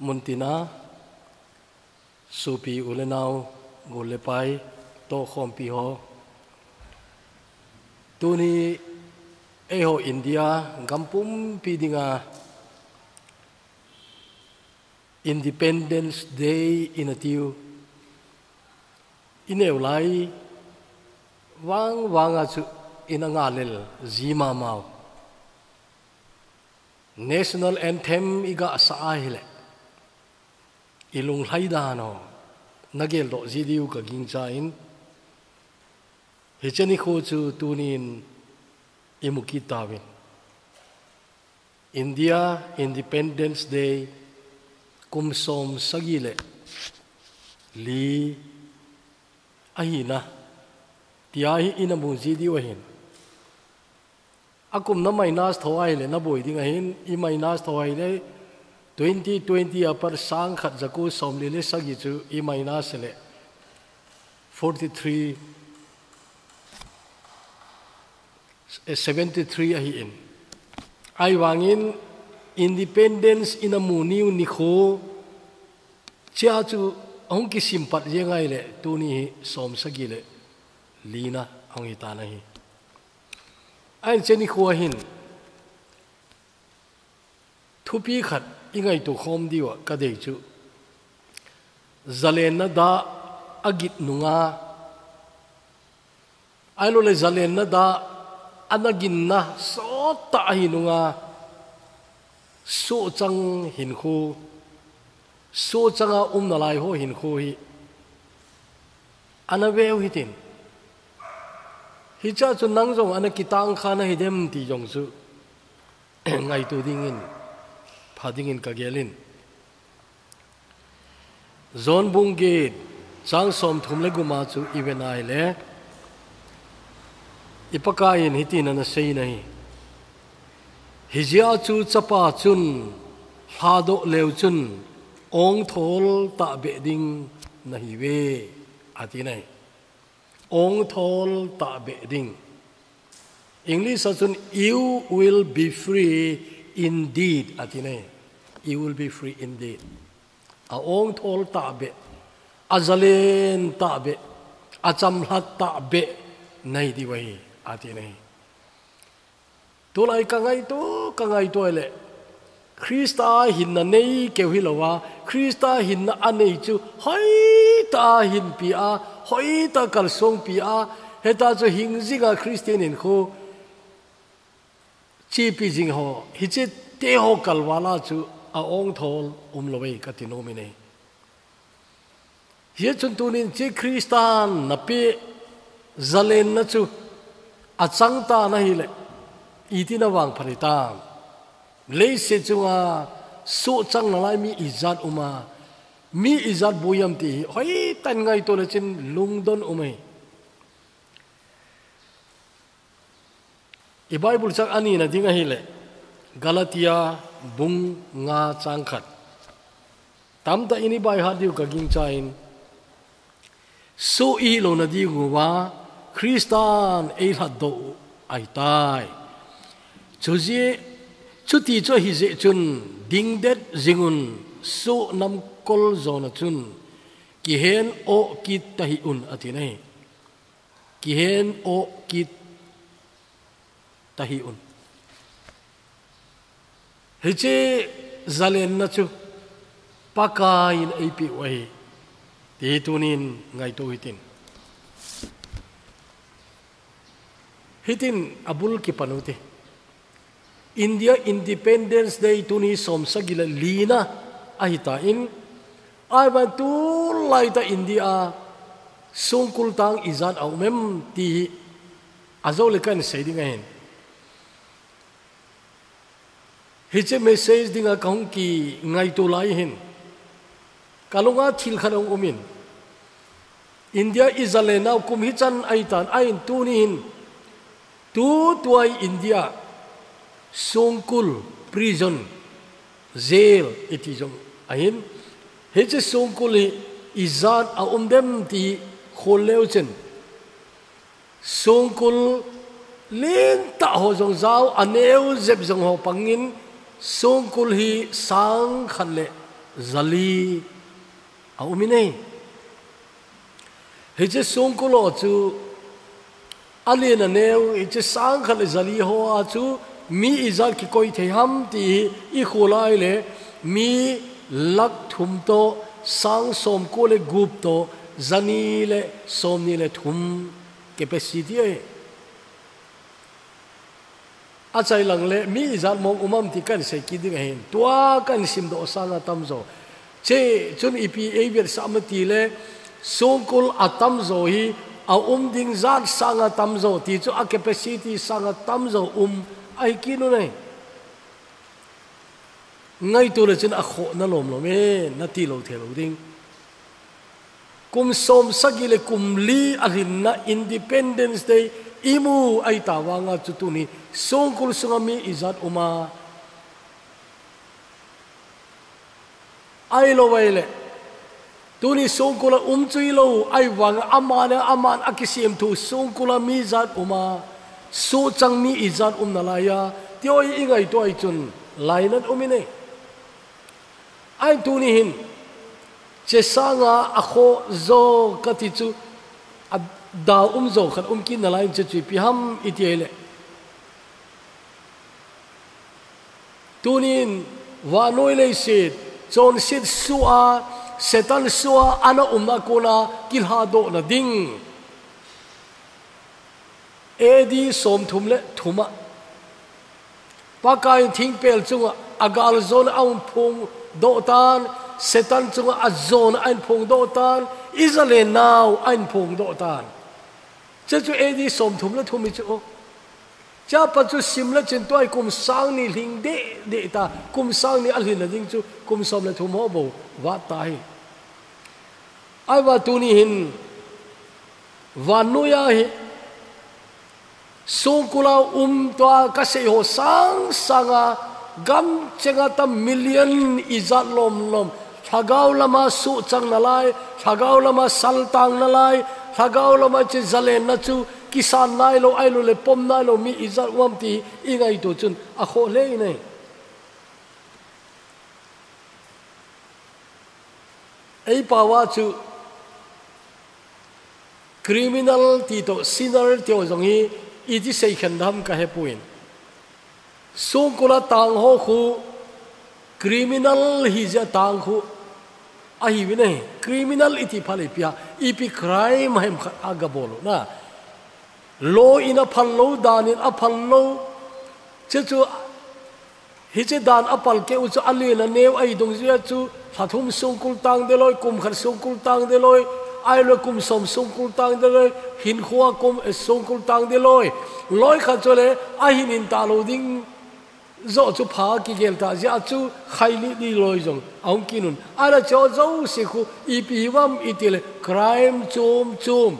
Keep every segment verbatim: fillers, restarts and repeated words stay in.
Muntina, sopi u le nau, gol le pai, tohkhompi ho. Tuni eiho India gam pumpi dinga Independence Day ina tiu. I neu lai vang vanga chu ina ngalel ji mamau. National Anthem i gasa ahile, i lunglhai dan ho na geldoh ji diu ka gingchan, hiche nikho chu tunin i mu kit tauvin. India Independence Day kum som sagi le li ahina tia hi ina mu ji diu ahin. A kum na minus tho ahile na boi ding ahin, i minus tho ahile twenty twenty a pat sang khat ja ko som li le sagi chu i minus le forty three, eh, seventy three ahin. Ahivangin Independence ina mu niu nikho chia chu ahung kisim pat jeng ahile tuni hi som sagi le lina ahung hi tan ahi. Ahin hiche nikho ahin thupi khat i ngaito khom diu a ka dei chu, zalenna da a git nunga, ahilou le zalenna da a na ginna sot tah ahi nunga, sohchang hinkho, sohchanga um nalai ho hinkho hi ana veu hitin. Hichea chu nang jong ana kitang kha na hi dem ti jong chu ngaito dingin, pha dingin ka gelin. John bung get chang som thum le gup a chu i vet ahile, i Pakaiyin hitin ana sei ahi. Hijeh a chu Chapa chun lhadoh leu chun ongthol tahbeh ding nahiuve, ati ahi. Ongthol tahbeh ding. English a chun, "You will be free indeed," ati ahi. "You will be free indeed." A ongthol tahbeh, a zalen tahbeh, a chamlhat tahbeh nahi diu ahi, ati ahi. Tulai ka ngaito, ka ngaito le, Christa hinna nei keu hilouva, Christa hinna a nei chu hoitah a hinpi a, hoitah a kalsongpi a, heta chu hing jinga Christian hinkho chepi jing ho, hiche te ho kalval a chu a ongthol umlou ve ka ti nom in ahi. Hichun tunin hiche Christan na pe zalenna chu a chang tan ahile, iti na vangphat hitam? Leiset chunga sohchang nalai mi ijat um a, mi ijat boi ham ti hi hoitah in ngaito le chun lungdon um ahi. I Bible chang ani na ding ahile, Galatia bung nga chang khat. Tamtah in i baihat diu ka gingchan, soh i hilou na diuva Christan ei lhatdoh u ahitai. Chuti chu ahi jeh chun dingdet jingun, soh namkol jona chun kihen-oh kit tahih un, ati ahi. Kihen-oh kit tahih un. Hiche zalenna chu Pakaiyin eipeh u ahi, ti tunin ngaito hitin. Hitin abul kipan u hite. India Independence Day tuni som sagi le lina ahitan, ahivangin tulai tah India a songkul tang ijat a um em ti hi ajou le kahin sei ding ahin. Hiche message dinga kahung kingaito lai hin, ka lunga thil khat ahung um in, India i zalenna u kum hichan ahitan, ahin tuni hin, tutua i India songkul, prison, jail iti jong ahin, hiche songkul hi ijat a um dem ti khol leu chun, songkul lentah ho jong jao, aneo jep jong ho pangin, songkul hi sang khat le Zali a um in ahi. Hiche songkul ho chu alen aneo, hiche sangkhat le zali hoa chu mi ijat kikoi thei ham ti hi i khulai le mi lakh thum toh sang somko le gup toh zani le somni le thum capacity ahi. Achai lang le mi ijat mong um am ti kahin sei kit ding ahin. Tua kahin simdoh sanga tamjo. Hiche chun ipi eivetsah am ti le songkul atamjo hi aum ding jat sanga tamjo ti chu a capacity sanga tamjo um ahi kit un ahi. Ngaito le chun akhoh na lomlom e, nati lou thei lou ding. Kum som sagi le kum li alhinna Independence Day imu ahi ta vanga chu tuni songkul sunga mi ijat um a. Ahilou ahile. Tuni songkul a um chu hilou, ahi vanga aman, aman akisem thu songkul a mi ijat um a, sohchang mi ijat um nalai a, ti ho i ngaito ahi chun, lainat um in ahi. Ahin tuni hin, hiche sanga akhoh jo kati chu, adau um jo khat um kit nalai in hiche chu ipi ham iti ahile. Tunin vannoi leiset, chonset soh a, Satan soh a, ana umna kona kilhadohna ding. A D somthum le thum a. Pakaiyin thingpel chunga agal jona ahin phongdoh tan, Satan chunga ajona ahin phongdoh tan, Israel nau ahin phongdoh tan. Hiche chu A D somthum le thum hi chu. Hiche a pat chu sim le chun tua hi kum sang ni lhing deh deh ta, kum sang ni alhin na ding chu kum som le thum ho bou vat ta hi. Ahivang tuni hin vannoi a hi songkul a um tua kasei ho sang sanga gam chenga tam million ijat lomlom. Lhagao lama sohchang nalai, lhagao lama saltang nalai, lhagao lama hiche zalenna chu kisan nailou, ahilou le pom nailou mi ijat um am ti i ngaito chun akhoh lheh in ahi. Eipao a chu criminal ti toh sinner ti ho jong hi iti seikhen ham kahepoi. Songkul a tang ho khu criminal hijeh a tang khu ahiuvin ahi. Criminal iti phat le ipi ham, ipi crime ham khat agabol u na. Law in aphal lou, dan in aphal lou. Hiche chu, hiche dan apalkeh u chu alen aneo ahi dungjuia chu, lha thum songkul tang ding loi, kum khat songkul tang ding loi, ahilou kum som songkul tang ding loi, hinkhoa kum, eh, songkul tang ding loi. Loi khat chu le, ahin in talou ding joh chu pha kigel ta jeh a chu khai lih lih loi jong ahung kit un. Ahile hiche ho jouse khu ipi hiuvam iti le crime chom chom,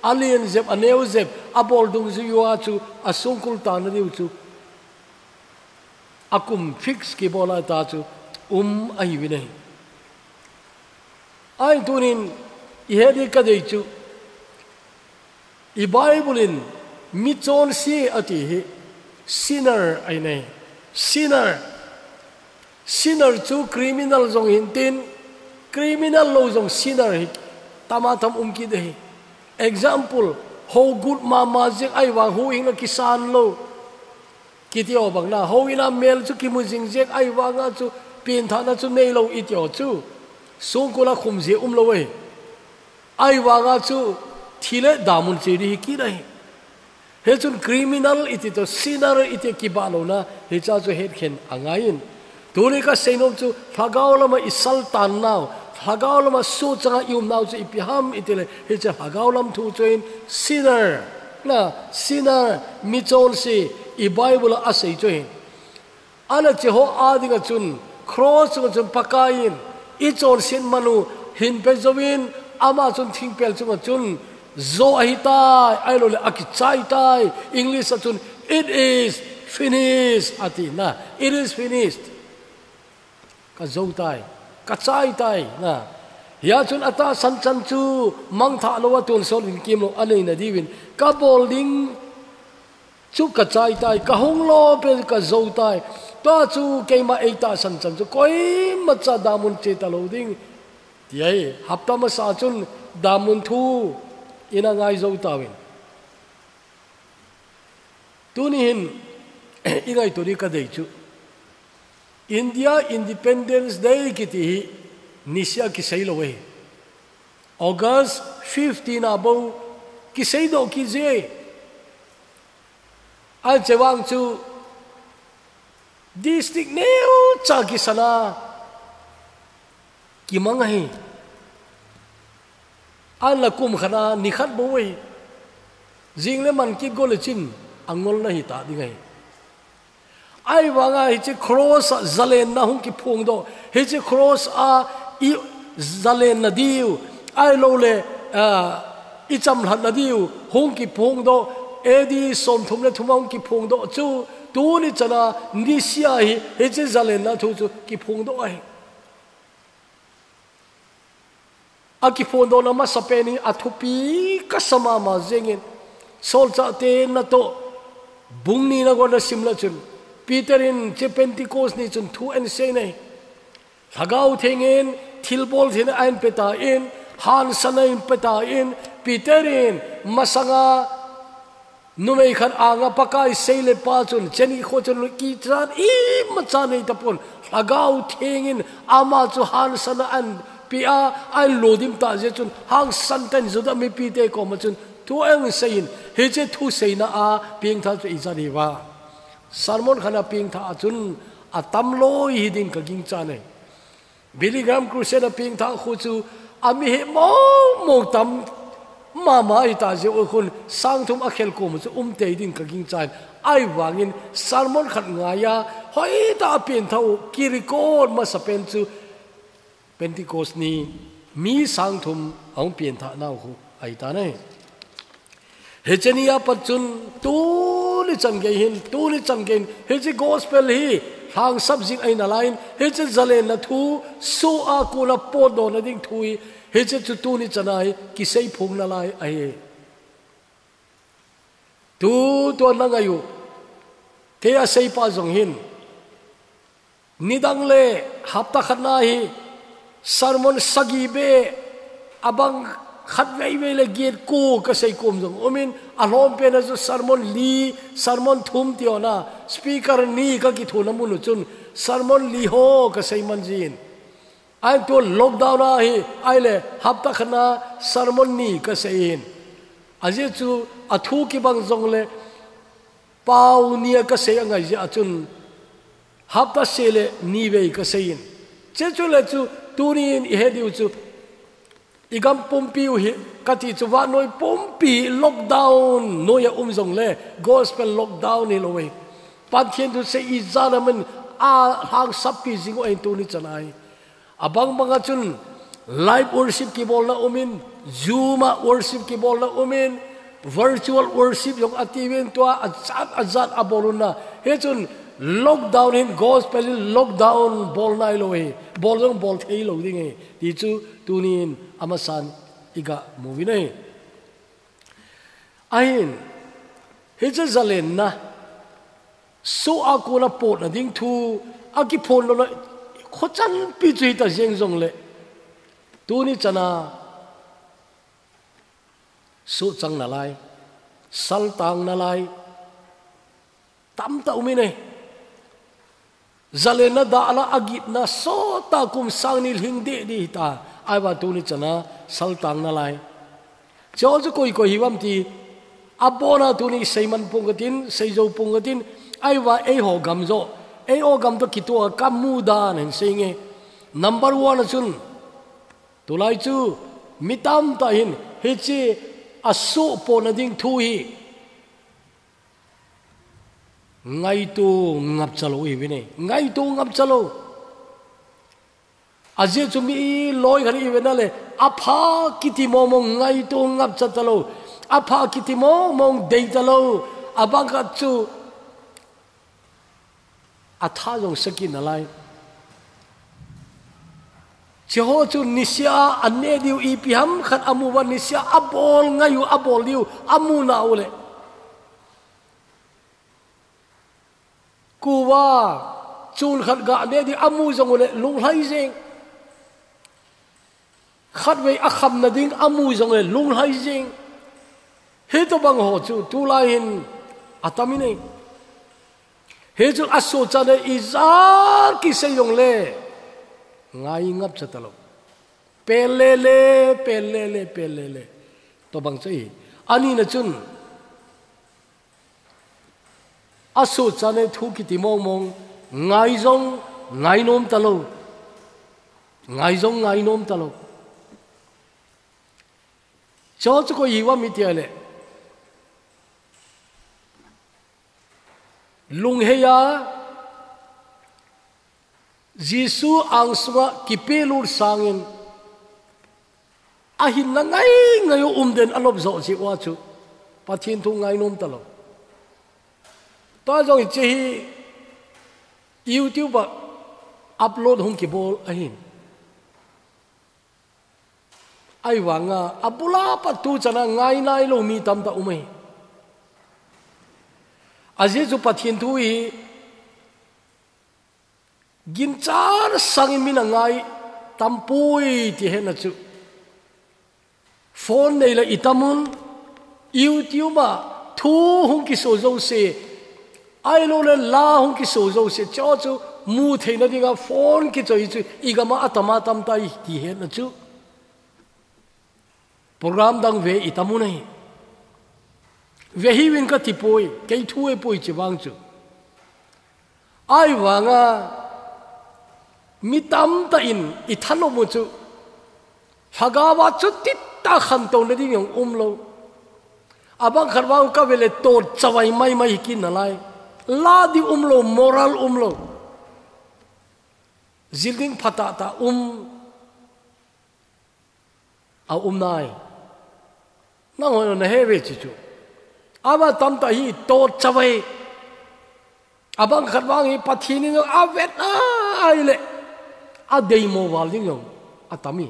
alen jep, aneo jep, abol dungjuia chu asongkul tang na diu chu akum fix kibol a ta chu um ahiuvin ahi. Ahin tunin ihet ding kadei chu, i Bible in michonse ati hi sinner ahi nai. Sinner. Sinner chu criminal jong hintin, criminal lou jong sinner hi tam a tam um kit ahi. Example, hou gut mama jeng ahivang huhhingna kisan lou. Kiti ho bang na, houin a mel chu kimu jing jeng ahivanga chu penthahna chu neilou iti ho chu songkul a khum jeh umlou ahi. Ahivanga chu thi le damun che ding hi kit ahi. Hichun criminal iti toh sinner iti kibah louna hiche chu hetkhen angaiyin. Tuni kasei nom chu, lhagao lama i saltan nau, lhagao lama sohchanga i um nau chu ipi ham iti le, hiche lhagao lam thu chu ahin sinner, na, sinner, michonse, i Bible a asei chu ahin. Ahile hiche ho a dinga chun, cross chunga chun Pakaiyin, i chonset man u, hin pe jouvin, ama chun thingpel chunga chun, jo ahitai, ahilou le akichai tai, English a chun, "It is finished," ati na, "It is finished." Ka jo tai, ka chai tai, na. Hia chun atahsan chan chu mangthah lou a tonsot in kimlou a neina diuvin, ka bol ding Chu ka chai tai, ka hung lo pen ka zo tai. Tua chu keima ei tahsan chan chu koimacha damun che ta lo ding. Ti ahi, hapta masa chun damun thu ina ngai zo tauvin. Tuni hin, i ngaito di ka dei chu. India Independence Day kiti hi nisia kisei lo e. August fifteen a bou kisei doh kit ji e. An che vang chu district neo cha kisana kimang ahi. An la kum khana ni khat bou ahi. Jing le man kigol le chin angol na hi ta ding ahi. Ahivanga hiche cross a zalenna hung kiphong doh. Hiche cross a i zalenna diu. Ahilou le, ah, i chamlhatna diu. Hung kiphong doh. A D somthum le thum a hung kiphong doh chu. Tuni chana nisia hi, hiche zalenna thu chu kiphong doh ahi. A kiphong dohna masapen hi a thupi kasa mama jengin. Solchahte natoh bung nina gona sim le chun. Peter in hiche Pentecost ni chun thu ahinsei e. Lhagao Theng in thilbol theina ahin pe tan, hansatna ahin pe tan, Peter in masanga numei khat anga Pakai seilep pa chun, cheni kho chun kichat imacha nei tapon, Lhagao Theng in ama chu hansatna ahin pe a, ahin lodim tah jeh chun, hangsan tah in Juda mipite koma chun, thu ahinsei in, hiche thuseina a pengtha chu ijat hiuva. Sermon khat a pengtha a chun, atam loi hiding ka gingchan e. Billy Graham Crusade a pengtha khu chu, a mi he mong mong tam mama hita jeh u khun, sang thum a khel kom chu um tei ding ka gingchan. Ahivangin sermon khat ngai a, hoitah a pengtha u, kirecord masapen chu Pentecost ni mi sang thum a hung pengtha nau khu ahi tan ahi. Hiche ni a pat chun tuni chan gei hin, tuni chan gei hin, hiche gospel hi lhangsap jing ahi nalai in, hiche zalenna thu, soh a kona potdohna ding thu hi, hiche chu tuni chana hi kisei phong nalai ahi. Tu, tua na ngai u. Kei a seipa jong hin. Nidang le hapta khat na hi sermon sagi beh, abang khat vei vei le get ko ka sei kom jong umin, alhompen a chu sermon li, sermon thum ti hon a, speaker ni ka kithuna mun u chun sermon li ho ka sei man jin. Ahin tu lockdown a hi, ahile hapta khat na sermon ni ka sei in. Ajeh chu athu kibang jongle pau ni a ka sei angai jeh a chun hapta seh le ni vei ka sei in. Hiche chu le chu tunin i he diu chu i gam pumpi u hi ka ti chu vannoi pumpi lockdown noi a um jongle gospel lockdown hilou e. Pathen thusei ijat ham in alhangsap pi jing u ahin tuni chana hi. Abang bang a chun live worship kibolna umin, Zoom a worship kibolna umin, virtual worship jong ati uvin tua ajat ajat a bol u na. Hichun lockdown hin gospel in lockdown bol nailou hi, bol jong bol thei lou ding hi. Ti chu tunin amasan i ga mu uvin ahi. Ahin, hiche zalenna, soh a kona potna ding thu, a kiphondohna, khochanpi chu hita jeng jongle. Tuni chana, sohchang nalai, saltang nalai, tamtah umin e. Zalenna dah la agitna sot a kum sang ni lhing deh deh hita, ahivang tuni chana saltang nalai. Hiche ho chu koi koi hiuvem ti, abona tuni seiman pong katin, seijou pong katin, ahivang eiho gam joh, eiho gam toh kitoh a ka mu dan hin seinge. Number one a chun, tulai chu mi tamtah hin, hiche a soh potna ding thu hi, ngaito ngapcha lou ihiuvin e. Ngaito ngapcha lou. Ajeh chu mi loi khat ihi uve nale, apha kiti mong mong ngaito ngapcha talou. Apha kiti mong mong dei talou. Abang khat chu atha jong saki nalai. Hiche ho chu niseh a, aneh diu ipi ham khat amu uva niseh a abol ngai u, abol diu amu nau le. Pa, chun khat ga ne ding amu jong le lunglhai jing. Khatvei a khamna ding amu jong le lunglhai jing. Hitobang ho chu tulai hin atam in ei. Hichu a suhchan in ijat kisei jong le ngai ngap cha talou. Pel lele, pel lele, pel lele. Tobang chu ahi. Ani na chun a suhchan in thu kiti mong mong, ngai jong ngai nom talou. Ngai jong ngai nom talou. Cho chu koi hi uvam iti le. Lunghei a Jesu angsunga kipelut sangin ahin na ngai ngai u umden alop jo ji uva chu Pathen thu ngai nom talou. Tua jong hiche hi YouTube a upload hung kibol ahin. Ahivanga abula pat tuchan a ngai nailou mi tamtah um ahi. Ajeh chu Pathen thu hi ginchat sangin min angai tampoi ti hetna chu. Phone nei le itam un, YouTube a thu hung kiso jouse, ahilou le la hung kiso jouse, cho chu mu theina dinga phone kichoi chu igam a atam a tamtah ti hetna chu. Program dang ve itam un ahi. Ve hiuvin kati poi, kei thu ahipoi chi vang chu. Ahivanga mi tamtah in ithanom u chu lhagao a chu tita khantouna ding jong umlou. Abang khat vang kave le totchavai maimai hi kit nalai. La ding umlou, moral umlou. Jil ding phatah tah um. A um nai. Nangho na he ve chi chu. Ama tamtah hi totchavai. Abang khat vang hi Pathen in jong avet nai le adeimo val ding jong atam e.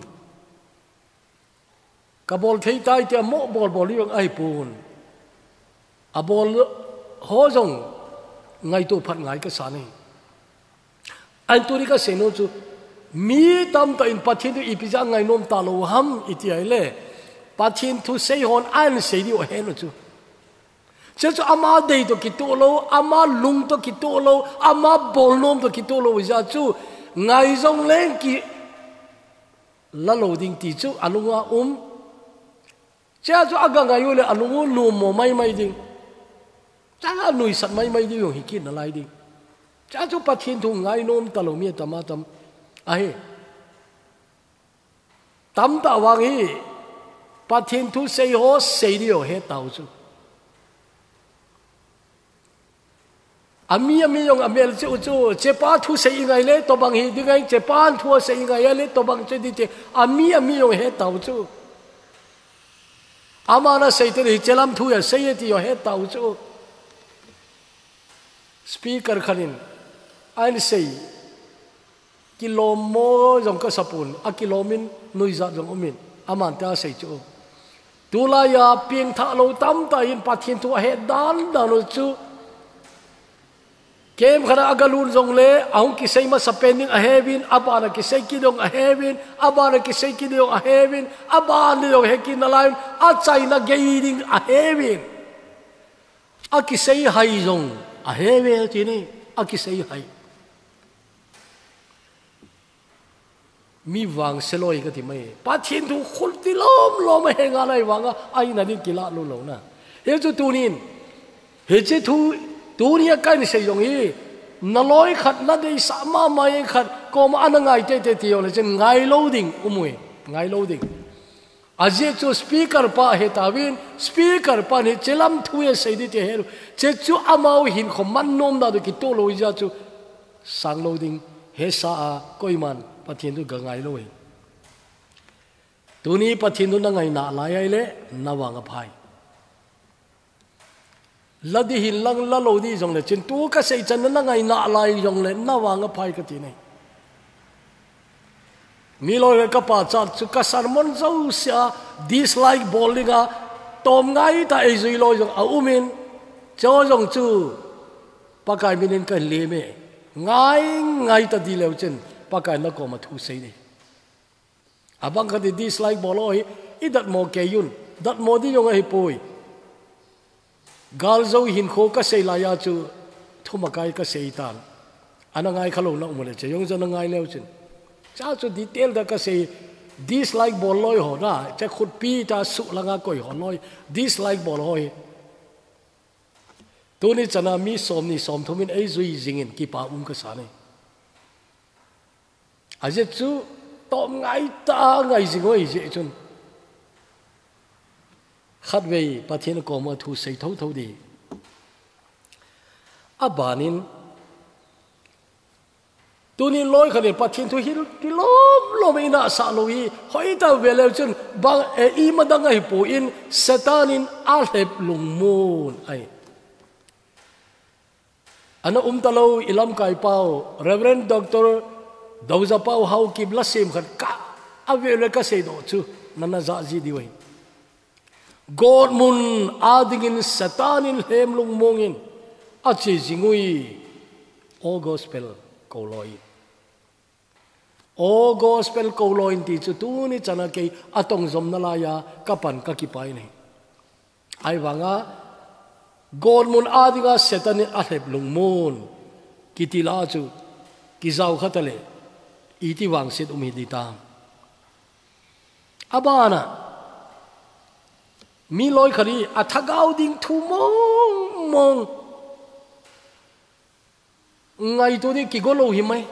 Kabol thei tai tia mo bol bol ding jong ahipon. Abol ho jong ngaito phat ngai kasa e. Ahin tuni kasei nom chu, mi tamtah in Pathen thu ipi jeh a ngai nom talou ham iti ahile, Pathen thu seihon ahin sei diu ahet u chu. Chuche chu ama dei toh kitoh lou, ama lung toh kitoh lou, ama bolnom toh kitoh lou jeh a chu, ngai jong leng ki la lou ding ti chu alunga um. Chuche chu aga ngai u le alung u numo maimai ding. Chuche a nuisat maimai ding jong hi kit nalai ding. Chuche chu Pathen thu ngai nom talou mi atam atam ahi. Tamtah vang hi Pathen thu sei ho sei diu ahet tau chu. Ami, ami jong amel chu chu, chepa thu sei ingai le, tobang hi ding ngai, chepan thu sei ingai le, tobang chu ding ti, ami, ami jong ahet tau chu. Ama na sei te hi chelam thu asei e ti jong ahet tau chu. Speaker khat in, ahin sei. Kilom mo jong kasa pon, akilom in nuijat jong um in, aman tia asei chu. Tulai a piengthah lou tamtah in Pathen thu ahet dan dan u chu. Camp khat a aga lut jong le, ahung kisei masa pen ding ahe uvin, aban a kisei kit ding ahe uvin, aban a kisei kit ding ahe uvin, aban ding jong he kit nalai uvin, achaina gei ding ahe uvin. Akisei hai jong ahe uve ti ni, akisei hai. Mi vangse loi kati mai. Pathen thu khut ti lom lom ahe ngalai vanga, aina ding kila lou lou na. Hichu tunin, hiche thu, tuni a kahin sei jong hi, naloi khat, nadeisah mama khat, koma ana ngai teitei ti jong le chun ngai lou ding, um uve, ngai lou ding. Ajeh chu speaker pa ahe tauvin, speaker pan hiche lam thu hi asei ding ti ahe lou. Chuche chu amau hinkho man nom dan toh kitoh lou jeh a chu sang lou ding, hesa a koiman Pathen thu ga ngai lou ahi. Tuni Pathen thu na ngai nalai ahile, na vang aphai. La ding hin lang la lou ding jong le, chun tu kasei chan na ngai nalai jong le, na vang aphai kati nai. Mi loi ka pachat chu ka sermon jouse a dislike bol ding a, tom ngai tah eijui loi jong aum in, cho jong chu Pakai minin ka lem e. Ngai, ngai ta di leu chun, Pakai na koma thu sei di. Abang khat i dislike bol ho hi, i datmo kei un, datmo di jong ahi poi. Gal zo hinkho ka sei lai a chu, thumakai ka sei tan. Ana ngai kha lou na um le che, jong jong na ngai leu chun. Cha chu detail da ka sei, dislike bol loi ho na, che khutpi ta su langa koi ho loi, dislike bol ho hi. Tuni chana mi som ni som thum in ei zui zingin kipa um ka sa nei. A zia chu tom ngai ta ngai zing oi zia chun. Khat vei Pathian koma thu sei tho tho di. A banin Tuni loi khat in Pathian thu hil ti lom lom in a sa lo hi, hoi ta ve leu chun bang e i madang ahi pu in Satan in a hlep lungmun ai. Ana um ta lo i lamkai pau, Reverend Doctor Doza Pau Hau Kim la sim khat ka a ve le ka sei do chu nana za zi di wai. God mun a dingin Satan in hlem lungmong in a chi zingui. O gospel ko loi. O gospel ko loi ti chu tuni chana kei a tong zom na lai a ka pan ka kipai nei. Ai vanga God mun a dinga Satan in a hlep lungmun kiti la chu kizau kha ta le i ti vang sit um hi di ta. A bana, mi loi khat hi a thagau ding thu mong mong. Ngai tu ni kigo lo hi mai.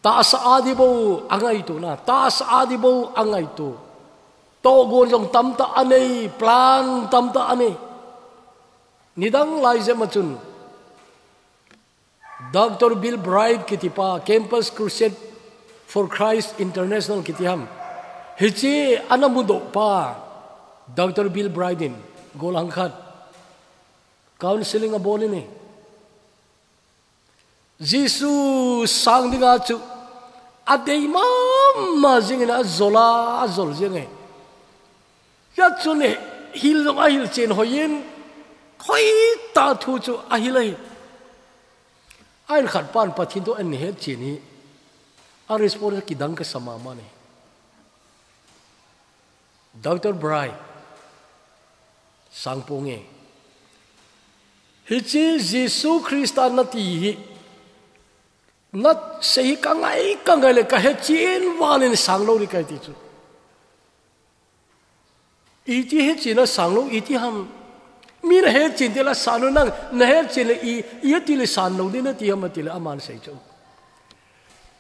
Ta sa a di bo a ngai tu na, ta sa a di bo a ngai tu. To gon jong tam ta a nei, plan tam ta a nei. Nidang lai zia ma chun. Doctor Bill Bright kiti pa, Campus Crusade for Christ International kiti ham. Hichi ana mu do pa, Doctor Bill Bright in, golang khat. Counseling a bol in e. Jesu sang dinga chu, a dei mama zing in a zol a, a zol zing e. Ya chu ne, hil zong a hil chen hoi in, hoi ta thu chu a hil a hi. A in khat pan Pathian thu an ni het chin hi, a response kidang ka sa mama ni. Doctor Bright, sang pung e. Hichi Jesu Christa na ti hi, na sei hi ka ngai, ka ngai le ka het chin val in sang lo ni kai ti chu. Iti het chin a sang lo, iti ham. Mi na het chin ti la san lo nang, na het chin le i, i ti le san lo ni na ti ham ti le aman sei chu.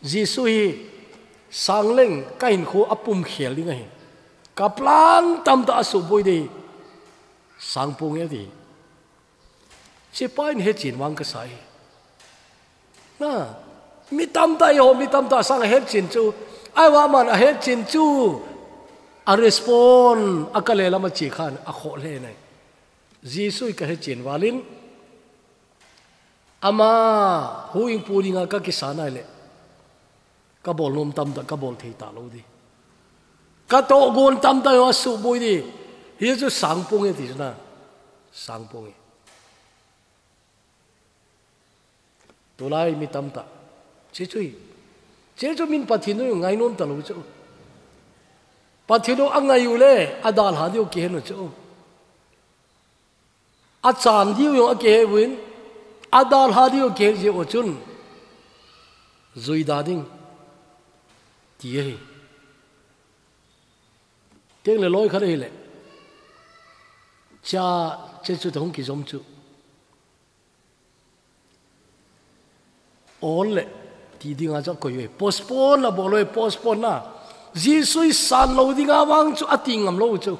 Jesu hi sang leng ka hinkho a pum khel ding ahi. Ka plan tam ta a su boi de sang pung e ti. Sipai in het chin vang ka sai. Na, mi tam ta i ho, mi tam ta sang a het chin chu. Ai wa man a het chin chu. A respond, a ka le lama chi khan, a kho le nai. Jesu i ka het chin valin. Ama, hu ing pu dinga ka kisa nai le. Ka bol nom tam ta, ka bol thei ta lo di. Ka to gon tam ta yo a su boi di. Hi chu sang pung e ti chu na. Sang pung e. Tulai mi tam ta. Chi chu hi. Chi chu min Pathian u ngai nom ta lo chu. Pathian u a ngai u le, a dal ha di u ki hen u chu. A chan diu jong a kihe uvin, a dalha diu a kihe jeh u chun, zui da ding, ti ahi. Teng le loi khat ahi le, cha, che chu ta hung kizom chu. Ol le, ti dinga chu a koi uve. Postpone na bol uve, postpone na. Jesu i san lo dinga vang chu a ti ngam lo chu.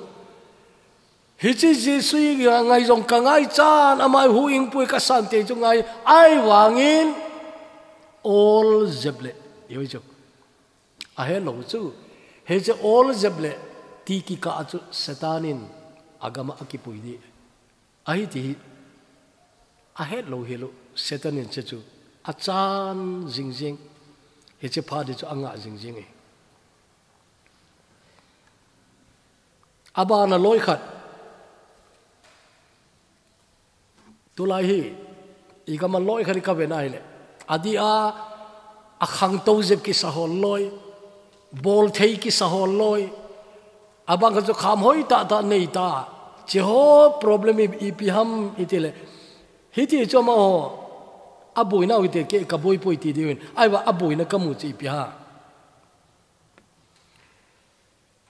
Hichi Jesu i ngai jong ka ngai chan, ama i hu ing pui ka san te chu ngai, ai vangin ol jep le, i oi chu. A he lo chu. Hichi ol jep le, ti kikah chu Satan in a gam a kipui di. Ahi ti hi, a het lo hi lo, Satan in che chu, a chan jing jing, hiche pha di chu a ngah jing jing e. A bana loi khat, tulai hi, I gam a loi khat ka ve nai le. A di a, a khangtou jep kisa hol loi. Bol thei kisa hol loi. A bang khat chu kham hoi tah tah nei ta. Chi ho problem i, ipi ham i ti le. Hiti chu amaho. A buina u i ti ke ka bui pui ti di win. Ai va a buina ka mu chi ipi ha.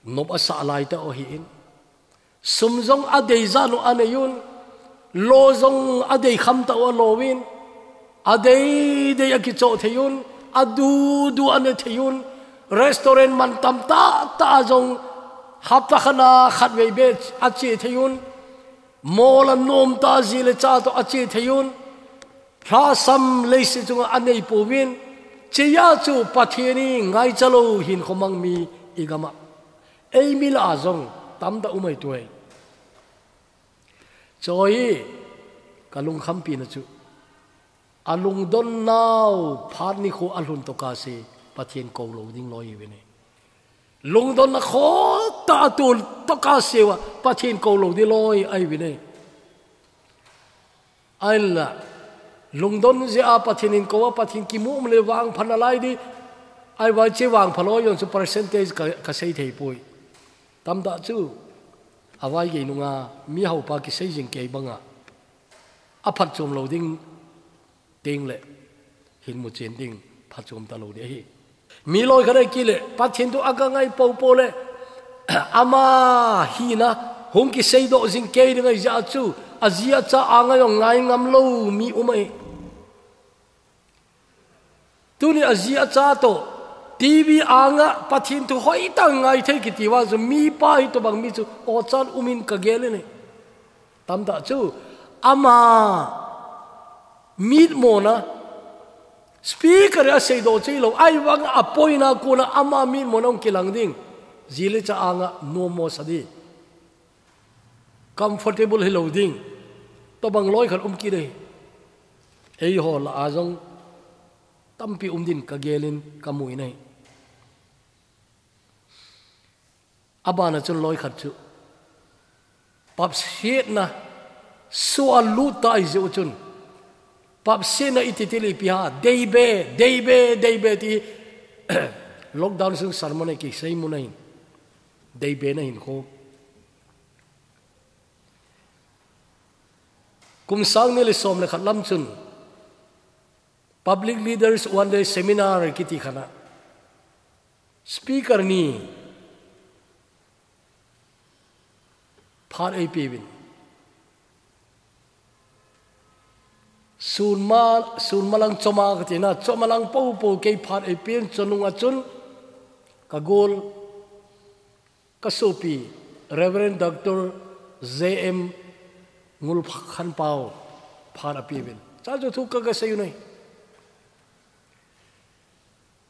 Nop a sa lai ta o hi in. Sum zong a dei zanu a nei un. Lo zong a dei kham ta o a lo in. A dei dei a kicho thei un. A du du a ne thei un. Restaurant man tam ta ta a zong hapta khana khat vei be a che thei un. Mol a nom ta zi le cha to a che thei un. Lhasam leiset chunga a nei pouvin, cheia chu Pathian i ngaicha lo hin khomang mi i gam a. Ei mi la a zong, tam ta um ai tuai. Choi, ka lungkhampi na chu. A lungdon nau, phat ni khu a hlun to ka se, Pathian ko lo ding loi i vene. Lungdon na kho ta a tul to ka se wa, Pathian ko lo ding loi ai vene. Aila, lungdon zia Pathian in ko a Pathian kimu um le vang phan a lai di, ai vai che vang phalo yon chu percentage ka, ka sei thei pui. Tam ta chu, a vai gei nunga, mi hau pa kisei jing kei banga, a phat chom lo ding, ting le, hin mu chen ding, phat chom ta lo di ahi. Mi loi khat a ki le, Pathian tu a ka ngai po po le, ama hi na, hung kisei do zing kei ding ai zia chu, a zia cha a ngai ong ngai ngam lo mi um ai. Tuni a zia cha to, T V a nga Pathian tu hoi ta ngai thei ki ti wa zu mi pa hi to bang mi chu, o chan um in ka gel ne. Tam ta chu, ama mit mo na, speaker a sei do chei lo, ai vang a poi na ku na ama mit mo na ong kilang ding, zi le cha a nga no mo sa di. Comfortable hi lo ding, to bang loi khat um ki dei. Ei ho la a zong, tampi um din ka gelin ka mui nei. A bana chun loi khat chu. Pap sietna sua lut ta i ziu chun. Pap sietna i ti ti li pi ha, deibe, deibe, deibe ti lockdown sung sermon e ki sei mu na hin. Deibe na hin kho. Kum sang ni le som le khat lam chun. Public Leaders One Day Seminar kiti khana. Speaker ni phat ei piuvin. Sun ma, sun malang choma ka tina, choma lang po po kei phat ei piuvin chonung a chun ka gol. Ka sopi, Reverend Doctor J M Ngulkhanpau phat a piuvin. Cha chu thu ka ka sei u nei.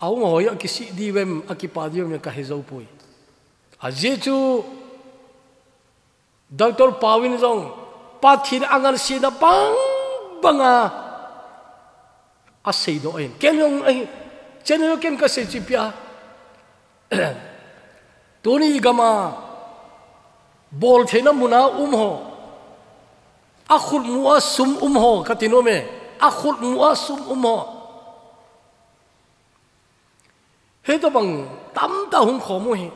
Au nga hoi a kisi di vem, a kipa di vem ka he zo pui. A zia chu Doctor Pau in zong Pathian a ngan sina bang banga a sei do ahin. Ken zong ahi, chen zong ken ka sei chi pia. Tuni i gama bol theina muna um ho. A khut mu a sum um ho, ka ti nom e. A khut mu a sum um ho. Hei to bang tam ta hung khom u hi.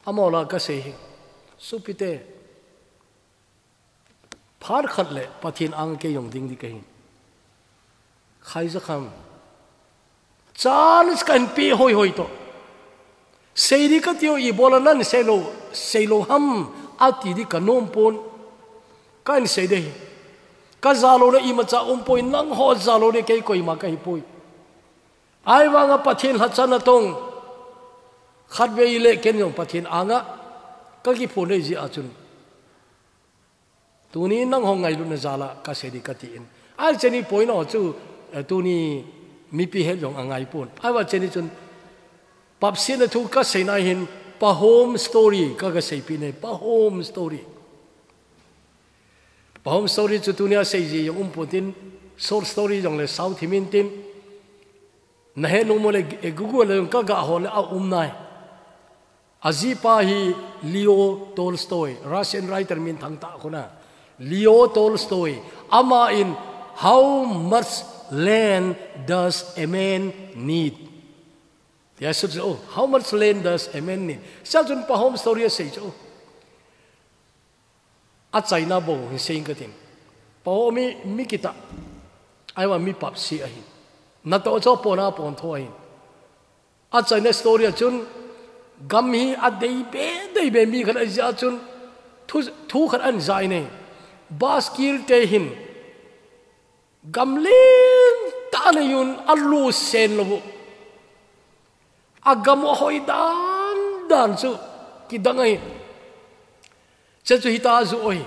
Amaw la ka sei hi. Supite. Phat khat le Pathian ang kei zong ding di ka hin. Khai za kham. Chance ka hin pi hoi hoi to. Sei di ka ti o i bola nan sei lo, sei lo ham a ti di ka nom pon. Ka hin sei de hi. Ka za lo na i ma cha um poi nang ho za lo de kei koi ma ka hi poi. Ai vanga Pathian hla chan a tong. Khat vei le ken zong Pathian anga ka ki phun dei zia chun. Tuni nang hong ngai luna zala ka sei di ka ti in. Ai cheni poina chu, eh, tuni mipi het zong a ngai pun. Ai va cheni chun pap sina thu ka sei na hin pa home story ka ka sei pi ne pa home story. Pa home story chu tuni a sei zi zong um pun tin short story zong le sau thimin tin. Na he nung mo le, eh, Google le zong ka ga ho le a um nai. Ajipa hi Leo Tolstoy, Russian writer minthang tah khu ahi. Leo Tolstoy, ama in, "How much land does a man need?" Tia asut chu, "How much land does a man need?" Sia chun Pahom story asei chu. Achaina bou hi seiyin katin. Pahom hi mi kitah, ahivang mi papsi ahin. Natoh chu apon a pontho ahin. Achaina story a chun, gam hi adei be, dei be mi khat ahi jeh chun, thu, thu khat ahin ja in ahi. Buskill te hin, gam lentah anei un alusen lou u. Agam u ahoi dan dan chu kidang ahi. Chuche chu hitia ajoh u ahi.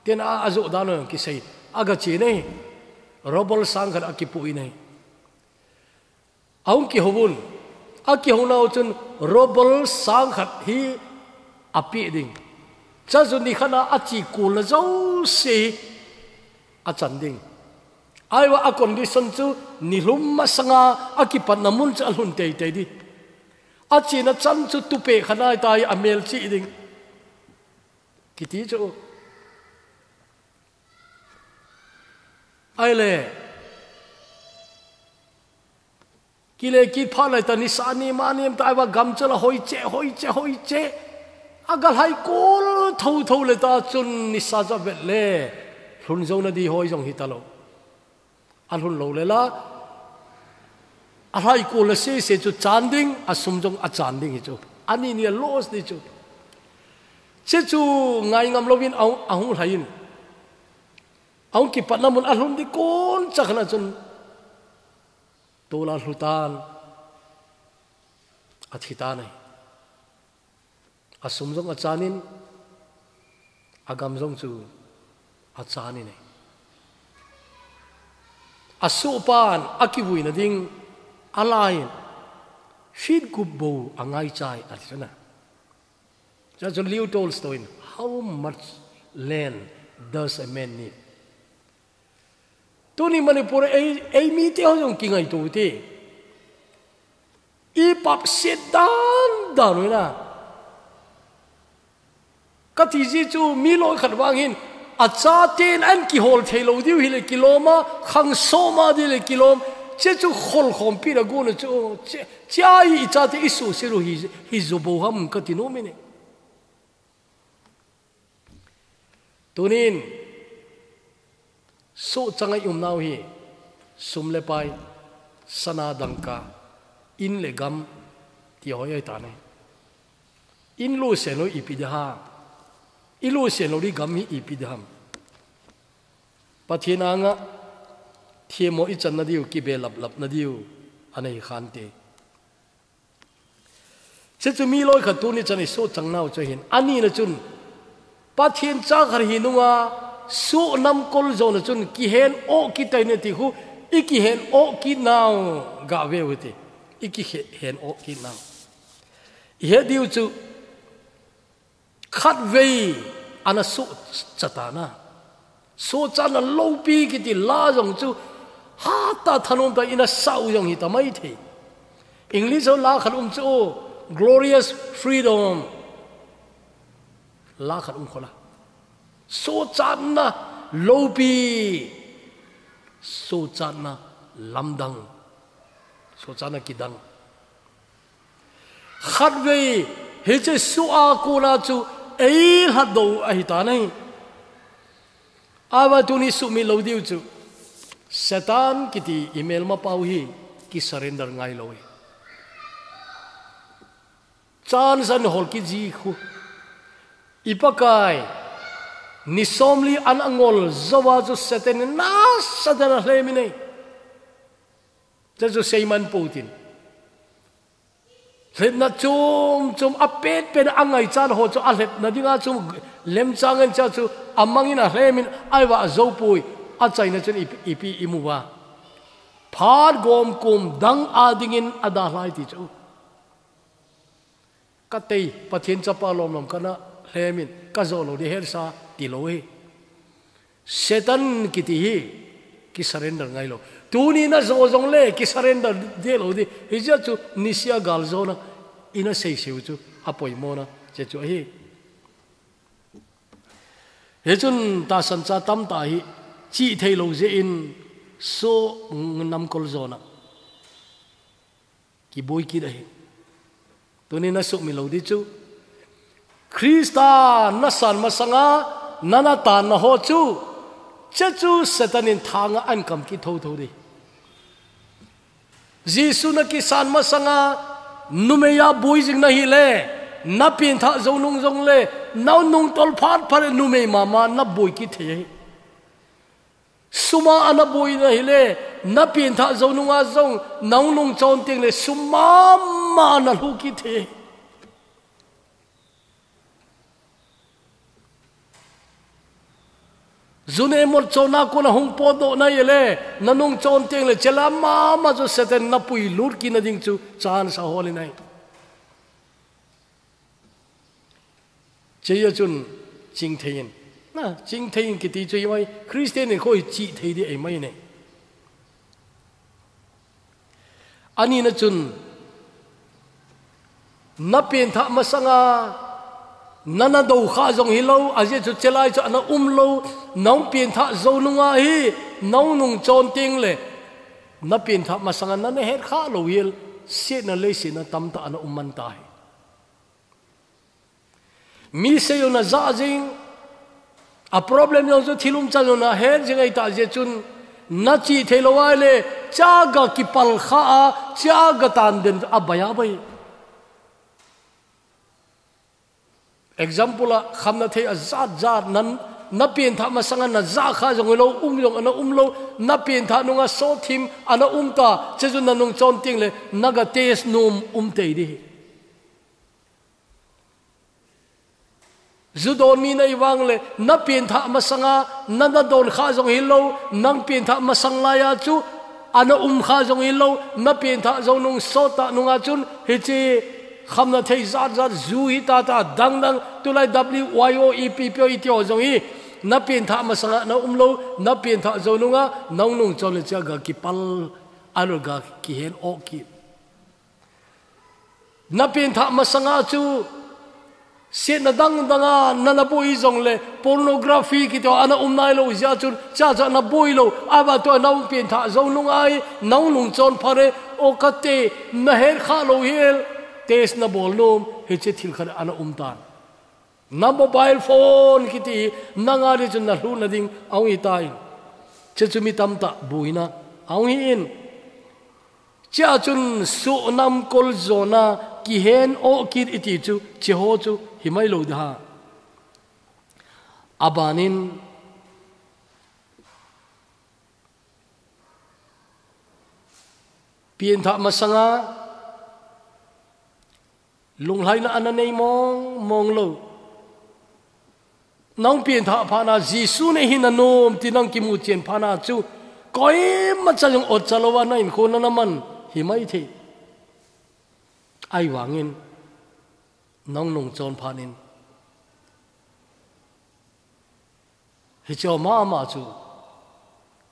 Tin a, ajoh dan u kisei. Agache in ahi. Ruble sang khat akipoh in ahi. Ahung kihou un. Akihou nau chun ruble sang khat hi apeh ding. Chuche chu nikhat a ache kolna jouse achan ding. Ahivang a condition chu nilhum masanga akipatna mun chu alhun teitei ding. Achena chan chu tupeh khat ahitai, amelchih ding. Kiti chu. Ahile. Kile kit phat lai tah nisa ni ma nem tah ahivang gam chu la hoiche, hoiche, hoiche. Agalhai kol thotho le tah chun nisa chu avet le. Lhun jou nadi hoi jong hitalou. Alhun lou le la. Alhai kol le sese chu chan ding, asum jong achan ding hi chu. Ani ni a loss ni chu. Chuche chu ngai ngam louvin ahung, ahung lhai in. Ahung kipatna mun alhun ding kon chakna chun. Tol a alhu tan, athi tan ahi. Asum jong achan in, agam jong chu achan in ahi. Asohpan akivuina ding, alai in, feet gup bou angaichai, ati chu na. Chuche chu Leo Tolstoy in, "How much land does a man need?" Tuni Manipur ei, ei mite ho jong kingaito u hite. I papset dan dan u ahi na. Kati ji chu mi loi khat vang hin, achaten ahin kihol thei lou diu hile kilom a, khang som a ding le kilom, chuche chu kholkhompi na gon u chu, chuche, chuche a i chate i suhset u hi, hi jo bou ham kati nom in ahi. Tunin, sohchang a i um nau hi, sum le pai, sana dangka, in le gam, ti hoi ahi tan ahi. In lusen lou ipi ding ham, i lusen lou ding gam hi ipi ding ham. Pathen anga, themmo i channa diu, kibelap lapna diu, ana hi khante. Chuche chu mi loi khat tuni chan i sohchang nau chu ahin. Ani na chun, Pathen cha khat hi nunga, soh namkol jona chun, kihen oh kit tai na ti khu, i kihen oh kit nau ga ve u hite. I kihe-, hen oh kit nau. I he diu chu, Khatvei ana sohcha tan a. Sohchatna loupi kiti la jong chu hatah a thanom tah in ana sah u jong hita maithei. English a la khat um chu, Glorious Freedom. La khat um khol a. Sohchatna loupi. Sohchatna lamdang. Sohchatna kidang. Khatvei, hiche soh a kona chu eilhatdoh u ahi tan ahi. Ahivang tuni sumil lou diu chu, Satan kiti i melmapau hi kisurrender ngai lou ahi. Chance ahin hol kit ji khu. I Pakai, ni somli ana ngol jouva chu Satan in nasatah in alhem in ahi. Chuche chu seiman pou tin. Lhepna chom chom a petpet a ngaichat ho chu alhepna dinga chu lemchang in cha chu amang in alhem in ahivang ajou poi, achaina chun ipi, ipi imu uva. Phat gomkom dang a dingin adalhai ti chu. Ka tei, Pathen chapa lomlom kana lhem in, ka jo lou ding hetsa ti lou ahi. Satan kiti hi, kisurrender ngai lou. Tuni na jo jongle, kisurrender deh lou ding. Hijeh chun, nisea galjona, ina seiseu chu, apoimona, che chu ahi. Hichun tahsan cha tamtah hi chih thei lou jeh in so namkol jona kiboi kit ahi. Tunin na sumil lou di chu, Krista nasan masanga nana tanna ho chu, che chu Satan in thanga ahin kam kit thotho di. Jesu nakisan masanga numei a boi jing nahile, napengthah jou nung jongle, nunung tol phat phat le numei mama naboi kit thei ahi. Suma ana boi nahile, napengthah jou nunga jong, nunung chon tengle sum mama nalhu kit thei ahi. Ju nei mot chonna kona hung potdoh nahile, nunung chon tengle chela mama chu Satan napui lut kit nading chu chance ahol in ahi. Chea chun chingthei in. Na, chingthei in kiti chu himai, Christian in kho hi chih thei di ahi mai ne. Anina chun, napengthah masanga, nana do kha jong hilou, ajeh chu chelai chu ana umlou, nahung pengthah jou nunga hi, nunung chon tengle, napengthah masanga nana het kha lou hel, setna leiset a tamtah ana um man ta hi. Mi sei jong naja jing, a problem jong chu thil umchan jong nahet jing ahitah jeh chun, nachih thei lou ahile, chea ga kipal kha a, chea ga tan den a bai a bai. Example a, khamna thei ajat jat nan, napengthah masanga naja kha jong hilou, um jong ana umlou, napengthah nunga so thim ana um ta, che chu nunung chon tengle, naga test nom um tei di hi. Ju don mi nahi vangle, napengthah masanga, nana don kha jong hilou, nang pengthah masang laiya chu, ana um kha jong hilou, napengthah jou nung sot tah nunga chun, hiche khamna thei jat jat ju hi tata dang dang, tulai W Y O ipi pi o iti ho jong hi, napengthah masanga na umlou, napengthah jou nunga, nunung chon le chea ga kipal, alou ga kihen o ki. Napengthah masanga chu, setna dang danga, nana boi jongle, pornography kiti ho ana um nailou jeh chun, chea chu ana boilou, ahivang tua nahung pengthah jou nunga hi, nunung chon phat le, o kate, nahet kha lou hel, test nabol nom, hiche thil khat ana um tan. Na mobile phone kiti hi, nanga di chun nalhu nading, ahung hi tan. Che chu mi tamtah, boina, ahung hi in. Chea chun so namkol jona kihen o kit iti chu, che ho chu, himai lou di ha. Abanin, pengthah masanga, lunglhaina ana nei mong mong lou. Nahung pengthah phat na Jesu nei hi nanom ti nang kimu chen phat na chu, koima cha jong otcha louva na hinkho nana man hi mai thei. Ahivangin, nunung chon phat in. Hiche mama chu,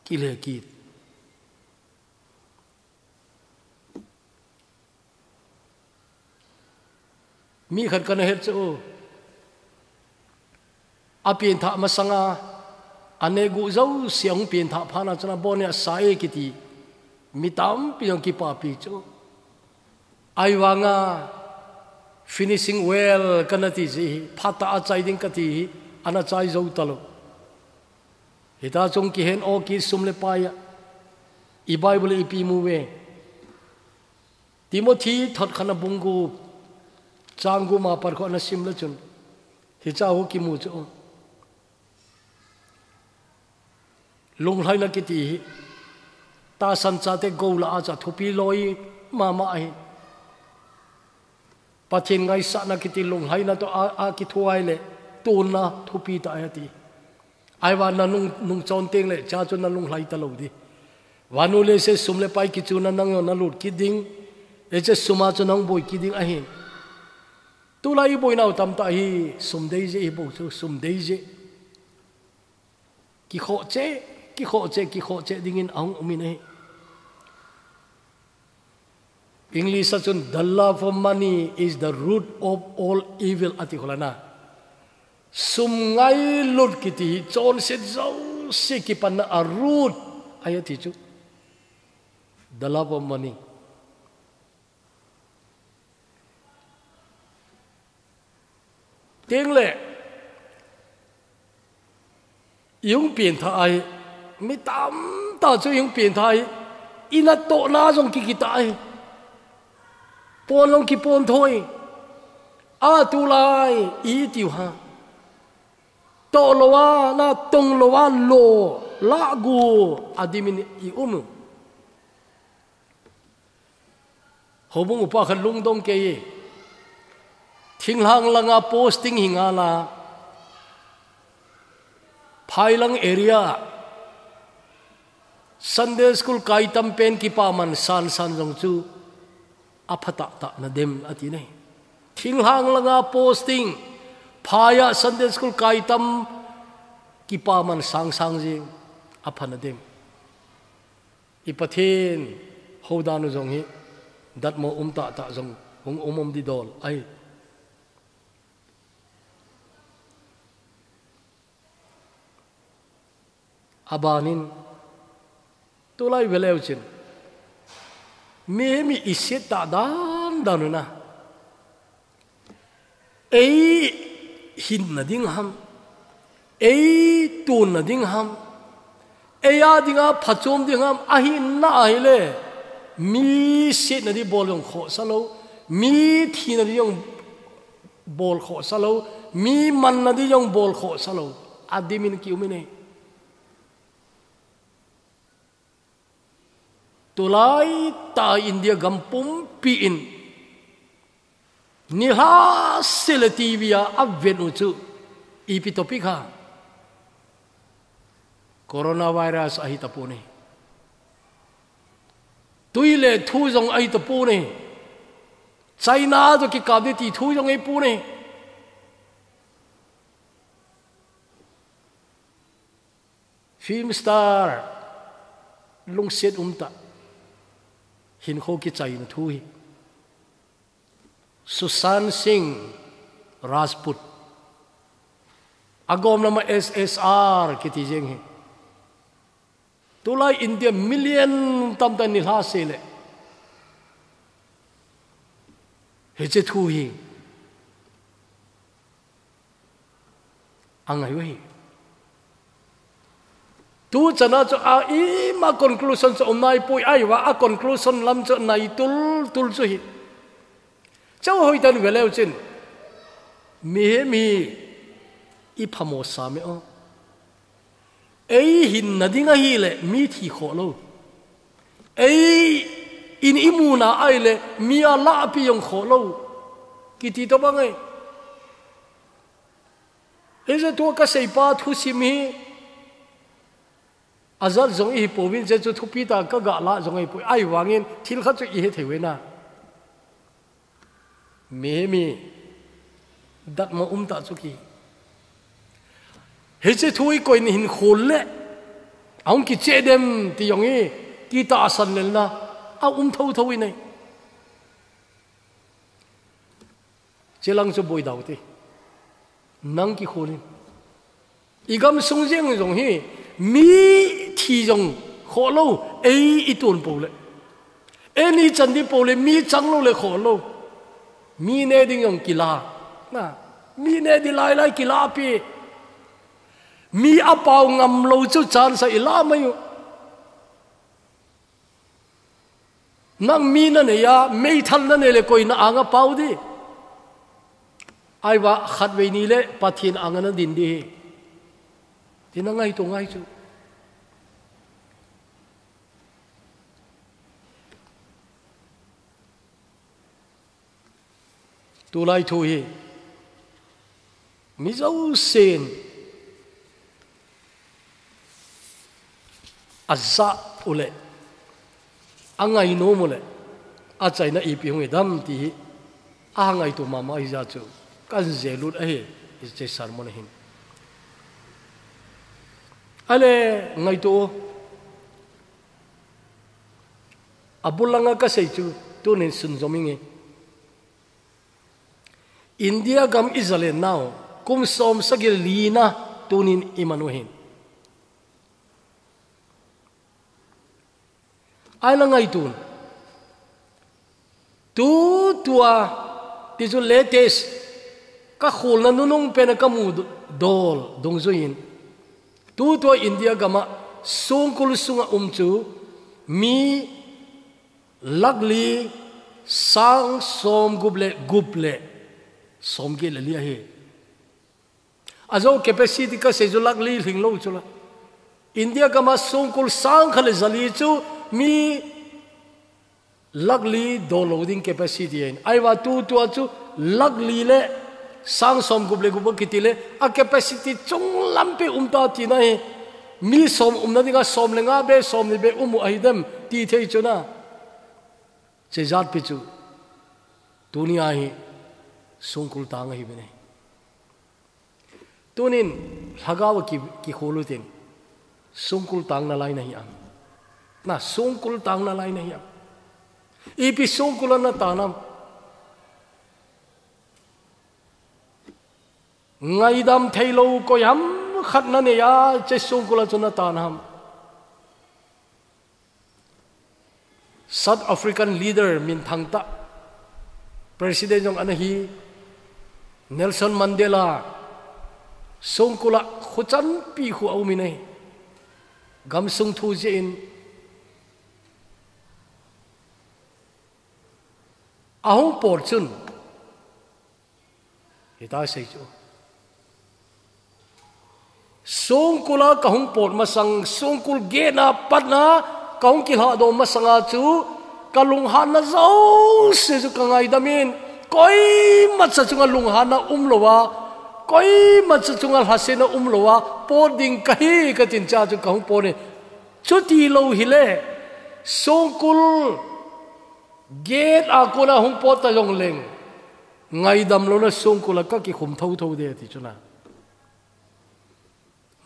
kile kit. Mi khat kana het chu, apengthah masanga, aneh guh jouse ahung pengthah phat na chun abon in asa e kiti, mi tampi jong kipapi chu. Ahivanga finishing well kana ti jeh hi, phatah a chai ding kati hi, ana chai jou talou. Hita chun kihen o kit sum le pai a. I Bible ipi mu ve. Timothy thot khatna bung gup, chang gup ma pat khu ana sim le chun, hiche ho kimu chu. Lunglhaina kiti hi, tahsan chate gou lah a chu thupi loi mama ahi. Pathen ngaisahna kiti lunglhaina toh a, akithuai le, tonna thupi tah ahi ati. Ahivang nunung, nung chon tengle, chea chu nalunglhai talou di. Vannoi leiset sum le pai kichuna nang jong nalut kit ding, hiche suma chu nahung boi kit ding ahi. Tulai i boinau tamtah hi, sum dei jeh hi bou chu, sum dei jeh. Kikhoh cheh, kikhoh cheh, kikhoh cheh dingin ahung um in ahi. English a chun, "The love of money is the root of all evil," ati khulana. Sum ngailut kiti hi chonset jouse kipanna a root ahi ati chu. The love of money. Teng le, i hung pian tha ai, mi tamtah chu i hung pian tha ai, i nattohna jong kikit tha ai, pon jong kipon thoi, a tulai i tiu ha, toh lou a, natong lou a, lo, lahgu, a dimin i um u. Houbung upa khat lungdong kei e. Thinglhang langa posting hi ngal a, Phailang area, Sunday school kai tam pen kipaman sansan jong chu a pha tahtah nadem ati nai. Thinglhang langa posting, phai a Sunday school kai tam kipaman sangsang jing, a pha nadem. I Pathen houdan u jong hi datmo um tahtah jong hung um um di dol ahi. A banin, tulai ve leu chin, mihem hi i siet tah dan dan u na. Ei hinna ding ham, ei tunna ding ham, ei a dinga phachom ding ham, a hinna ahi le, mi sietna di bol jong khohsa lou, mi thina di jong bol khohsa lou, mi manna di jong bol khohsa lou, a dimin ki um i nei. Tulai tah India gam pumpi in, nilhah seh le T V a a vet u chu, ipi topic ham? Coronavirus ahi tapon e. Tui le thu jong ahi tapon e. China toh kikap di ti thu jong ahi pon e. Film star, lungsiat um tah, hinkho kichaina thu hi. Sushant Singh Rajput. A gom lama S S R kiti jeng hi. Tulai India million tamtah nilhah seh le, hiche thu hi a ngai u hi. Tu chana chu a ima conclusion chu um nai poi, ahi vang a conclusion lam chu nai tultul chu hi. Chau hoi tan ve leu chin, mihem hi i phamo sa me o. Ei hinna ding ahi le mi thi khoh lou. Ei in i muna ahi le mi a lahpi jong khoh lou. Kiti tobang e. Hiche thu ka seipa thusim hi a jat jong i hi pouvin, hiche chu thupi tah ka ga lah jong ahi poi. Ahi vangin thil khat chu i he thei u na. Mihem hi datmo um tah chu ki. Hiche thu i koiyin hin khol le, a hung kicheh dem ti jong hi, kitahsan lelna a um thotho i nei. Chelang chu boi dau te. Nang kikhol in. I gamsung jeng jong hi, mi thi jong khoh lou, ei i tun pou le. Ei ni chan di pou le, mi chang lou le khoh lou. Mi ne ding jong kila. Na, mi ne di lai lai kila pi. Mi a pau ngam lou chu chance a i la mai u. Nang mi na nei a, meithal na nei le koi na anga pau di. Ahi vang khatvei ni le Pathen anga na din di hi. Ti na ngaito ngai chu. Tulai thu hi mi jousen a ja u le, a ngainom u le, a chaina ipi hung hi dem ti hi a ngaito mama hi jeh chu kan je lut ahi, hiche sermon hin. Ale ngaito u. A bul langa ka sei chu, Tunin sunzom inge. India gam i zalen nau, kum som sagi lina tunin i manu hin. Ai la ngaitun. Tu tua, ti chu latest, ka khulna nunung pena ka mu do-, dol, dungzuiin. Tu tua India gama songkul sunga um chu, mi lakli sang som gup le, gup le, som get le li ahi. Ajo capacity ka sei chu lakli lhing lo chu la. India gama songkul sang khat le zali chu mi lakli dol lo ding capacity ahin. Ai va tu tua chu lakli le sang som gup le gup kiti le a capacity chung lampi um ta tina hi. Mi som umna dinga som le nga be som ni be um u ahi dem ti thei chu na. Chejat pi chu. Tuni ahi songkul tang ahi bene. Tunin lhagao ki, ki khulu tin. Songkul tang na lai na hi am. Na songkul tang na lai na hi am. Ipi songkul na ta nam. Ngaidam thei lo koi ham khat na nei a che songkul a chu na ta nam. South African leader min thang ta, President jong ana hi, Nelson Mandela, songkul a khuchan pi khu a um in ahi, gamsung thu jeh in, ahung por chun, Hita sei chu. Songkul a ka hung pot masang, songkul gate na pat na ka hung kilhah do masang a chu, ka lunghanna jouse chu ka ngaidam in, koima cha chunga lunghanna um lo a, koima cha chunga lhasetna um lo a, pot ding ka hi ka tin cha chu ka hung pot in. Chuti lo hi le, songkul gate a kona hung pot ta jong leng. Ngaidam lo na songkul a ka kikhum thotho de ti chu na.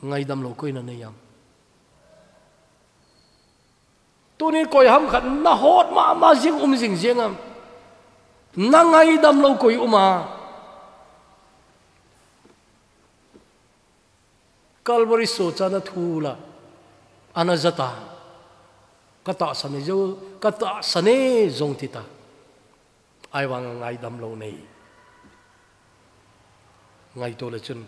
Ngaidam lo koi na nei am. Tuni koi ham khat na hot mama jing um jing jing am. Na ngaidam lo koi um a. Calvary socha na thu la, ana jata. Ka tahsan e jo, ka tahsan e jong ti ta. Ai vang a ngaidam lo nei. Ngaito le chun.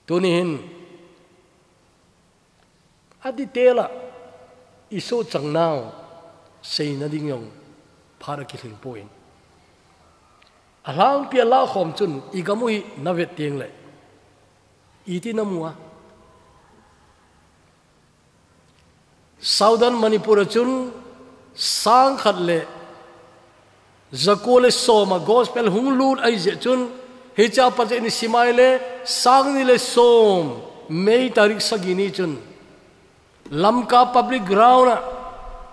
Tuni hin. A detail a, i sohchang nau, seina ding jong, phat a kilhing poi. A lhangpi a la khom chun, i gam u hi na vet teng le. Iti na mu a. Southern Manipur a chun, sang khat le, Za ko le som a gospel hung lut ahi jeh chun, hiche a pat in i sim a le, sang ni le som, May tarik sagi ni chun, Lamka public ground a,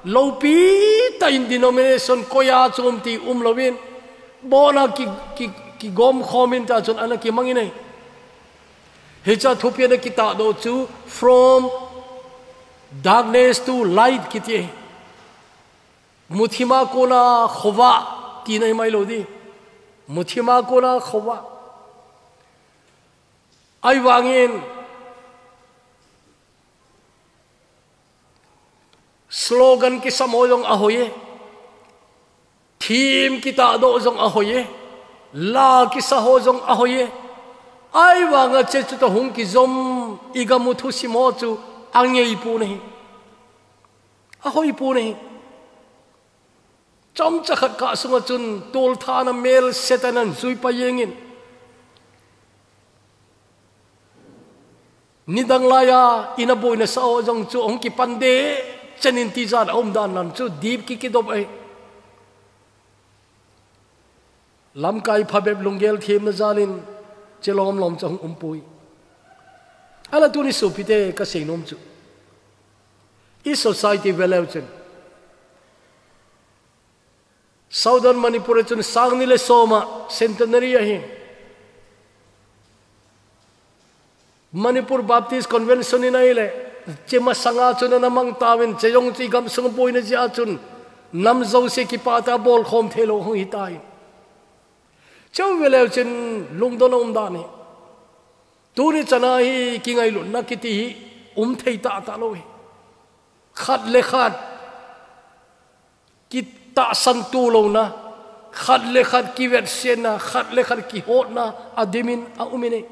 lopi tah in denomination koi a chom ti um louvin, bon a ki, ki, kigom khom in ta chun ana kimang in ahi. Hiche a thupi a kitah doh chu, from darkness to light kiti ahi. Muthim a kona khovah, tina hi mai lou di. Muthim a kona khovah. Ahivangin, slogan kisam ho jong ahoi e. Theme kitah doh jong ahoi e. La kisa ho jong ahoi e. Ahivanga hiche chu toh hung kijom i gam u thusim ho chu angei pon ahi. Ahoi pon ahi. Chomcha khat kah sunga chun tolthahna mel Satan in ajui pai jeng in. Nidang lai a, i na boina sa ho jong chu hung kipan de, chen in tijat a um dan lam chu dip kikidop ahi. Lamkai phabep lunggel themna jal in, che lom lom chu hung um poi. Ahinla tuni sopite ka seinom chu. I society vel a chun. Southern Manipur a chun sang ni le som a centenary ahi. Manipur Baptist Convention in ahile, Che masanga chun ana mang tauvin, che jong chu i gamsung boina jeh a chun, nam jouse kipah tah a bolkhom thei lou hung hitai. Cheu veleu chun lungdon a um dan hi. Tuni chana hi kingailutna kiti hi um thei tahtah lou hi. Khat le khat kitahsan tu louna, khat le khat kivetsetna, khat le khat kihotna a dimin a um in e.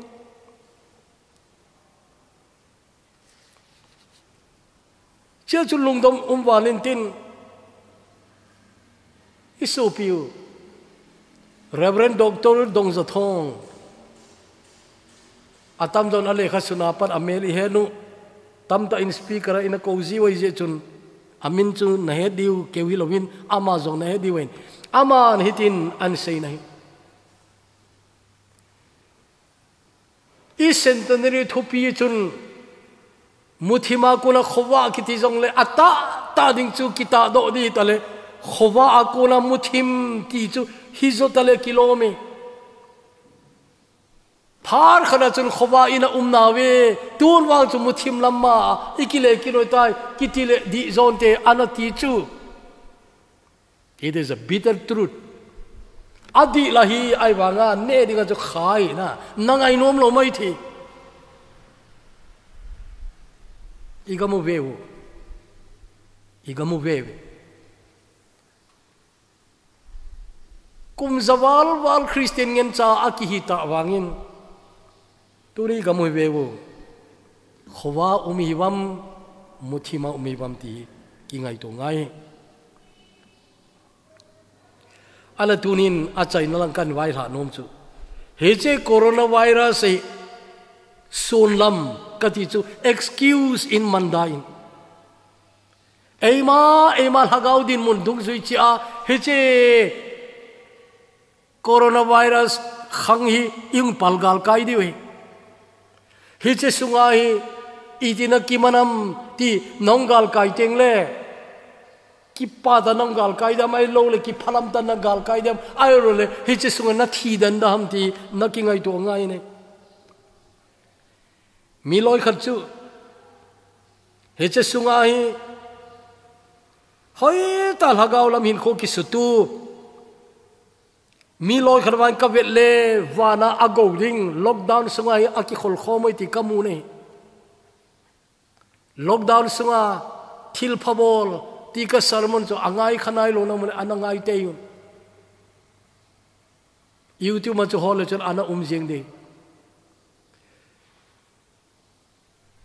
Chea chu lungdon um val in tin, i sopi u Reverend Doctor Dongzathong, a tamjon a lekha suna pat a mel i he u, tamtah in speaker a ina kou ji uve jeh chun, a min chu na he diu keu hi louvin, ama jong na he diu in, aman hitin ana seina hi. I centenary thupi chun muthim a kona khovah kiti jongle a tahtah ding chu kitahdoh ding tale, khovah a kona muthim ti chu hi jo tale kilom e. Phat khat a chun khovah in a um nauve, tun vang chu muthim lam ma i kile kinoi tai, kiti le dih jonte ana ti chu. It is a bitter truth. A dih la hi ahivanga neh dinga chu kha ahina, na ngainom lou mai thei. I gam u ve u. I gam u ve u. Kum ja val val Christian ngen cha a kihi tah vangin, tuni i gam u ve u. Khovah um i hi uvam, muthim a um i hi uvam ti hi kingaito ngai. Ahile tunin a chaina lang kan vaihlah nom chu, hiche coronavirus hi sun lam kati chu excuse in man da in. Eima, eima lhagao dinmun dungjui cheh a, hiche coronavirus khang hi i hung pal galkai diu hi. Hiche sunga hi iti na kiman am ti nahung galkai teng le, kipah tah a nahung galkai dem, ahilou le kiphalam tah a na galkai dem, ahilou le hiche sunga na thi den dem ti na kingaito ngai ne. Mi loi khat chu hiche sunga hi hoitah a lhagao lam hinkho kisutup. Mi loi khat vang ka vet le, vana a go ding, lockdown sunga hi a kikhol khom e ti ka mu ne. Lockdown sunga thilpha bol ti ka sermon chu a ngai kha nailou na mun ana ngai tei un. YouTube ma chu hol le chun ana um jeng ding.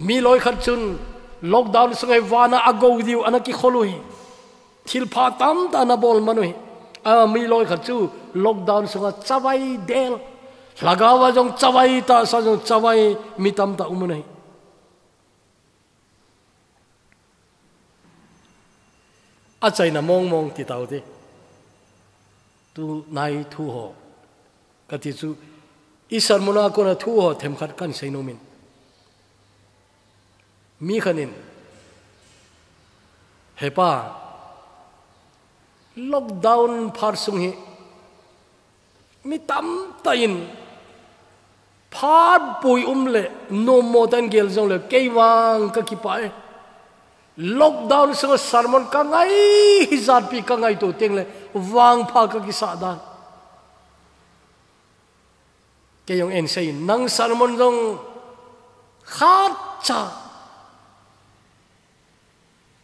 Mi loi khat chun lockdown sunga hi vana a go diu ana kikhol u hi. Thilpha tamtah ana bol man u hi. A mi loi khat chu lockdown sunga chavai del, lhagao a jong chavai, tahsa jong chavai, mi tamtah um u hi. A chaina mong mong ti tau te. Tunai thu ho kati chu, i sermon a kona thu ho themkhat kan seinom in. Mi khat in, "He pa, lockdown phat sung hi mi tamtah in phat pui um le, nommo tah in gel jongle, kei vang ka kipah e. Lockdown sunga sermon ka ngai hijat pi ka ngaito teng le, vangpha ka kisah dan." Kei jong eisei in, "Nang sermon jong khatcha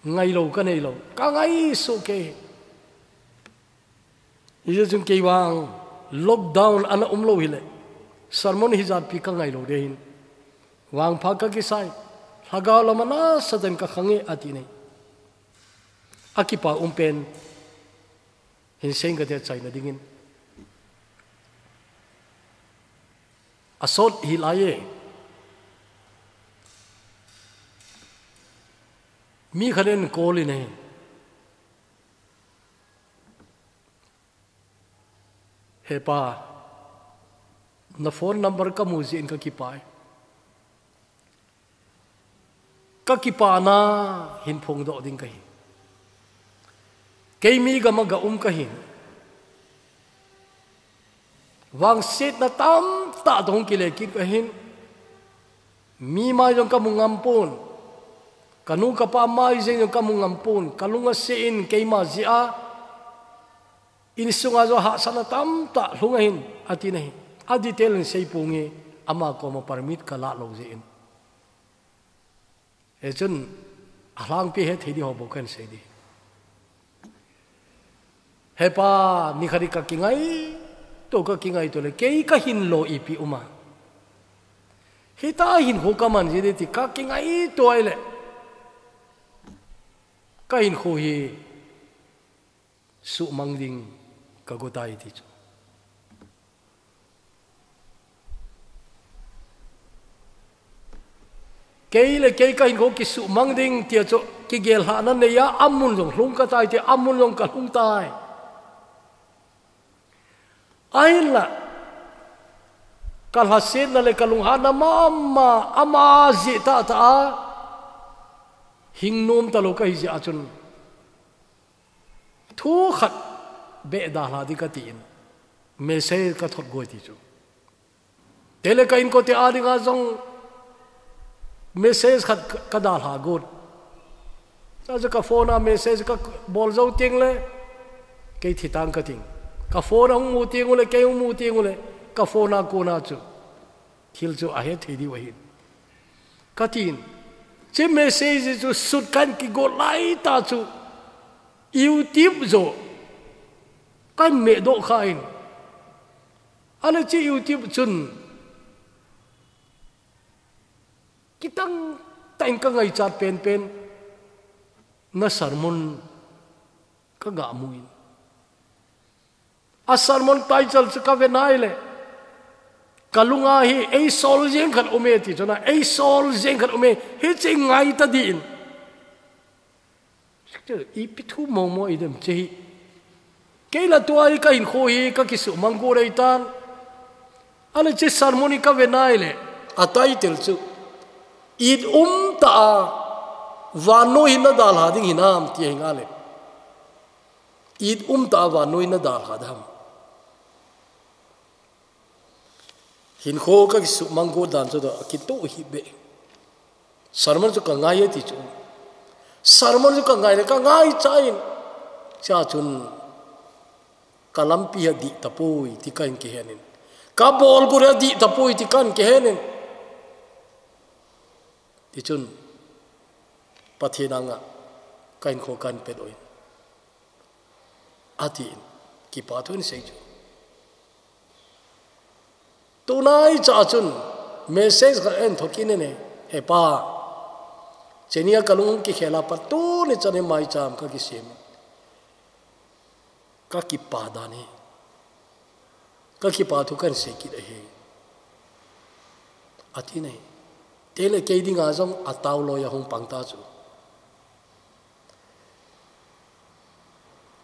ngailou ka neilou, ka ngai soh kei. Hijeh chun kei vang lockdown ana um lou hile, sermon hijat pi ka ngailou ding ahin. Vangpha ka kisah e, lhagao lam a nasatah in ka khang e," ati ne. A kipa um pen hin seiyin kati, a chaina dingin. A sot hi lai e. Mi khat in call in e. "He pa, na phone number ka mu jeh in ka kipah e. Ka kipana hin phongdoh ding ka hi. Kei mi gam a ga um ka hin. Vangsetna tamtah toh kile kit ka hin. Mi mai jong ka mu ngam pon. Ka nu ka pa mai jeng jong ka mu ngam pon, ka lung a se in keima jeh a, insunga jong hahsatna tamtah lhung ahin, ati nahi. A detail in sei ponge, ama koma permit ka la lou jeh in. Hichun, a lhangpi he thei di ho bou kan sei di. He pa, ni khat hi ka kingaito, ka kingaito le, kei ka hin lo ipi um a. Hita hin khu ka man ji di ti ka kingaito ai le. Ka hin khu hi suhmang ding ka got ai ti chu. Kei le kei ka hin khu kisuhmang ding tia chu kigel hahna nei a, amun jong lhung ka tai ti, amun jong ka lhung tai. Ahinla, ka lhasetna le ka lunghanna mama, ama jeh tahtah a, hing nom talou ka hi jeh a chun. Thu khat beh dalha di ka tin, message ka thot goi ti chu. Tele ka inkote a dinga jong message khat ka, ka dalha got. Achu ka phone a message ka bol jou teng le, kei thi tang ka ting. Ka phone a hung mu teng u le, kei hung mu teng u le, ka phone a kona chu. Thil chu a he thei diu ahin. Ka tin, che message chu sut kan kigot lai ta chu, YouTube jo kan meh doh kha in. Ana che YouTube chun, kitang tah in ka ngaichat penpen, na sermon ka ga mu in. A sermon title chu ka ve nai le, ka lunga hi, ei sol jeng khat um e ti chu na, ei sol jeng khat um e, hiche ngai ta di in. Ipi thu momo i dem che hi. Kei la tua hi ka hin khu hi ka kisuhmang got ai tan. Ana che sermon hi ka ve nai le, a title chu, it um ta a vannoi hin na dalha ding hinam ti ahi nga le. It um ta a vannoi hin na dalha dam. Hin khu ka kisuhmang got dan chu a kitoh hi beh. Sermon chu ka ngai e ti chu. Sermon chu ka ngai le ka ngaicha in. Chua chun ka lampi a dih tapoi ti ka hin kihen in. Ka bol got a dih tapoi ti ka hin kihen in. Ti chun Pathen anga ka hin khu ka hin pet oi. Ati in, kipa thu in sei chu. Tunai cha chun, message khat en thot kit in e, he pa. Cheni a ka lung kikhel a pat tuni chan in maicham ka kisem. Ka kipa dan e. Ka kipa thu ka hin sei kit ahi. Ati in e. Tele kei dinga jong a tao loi a hung pang ta chu.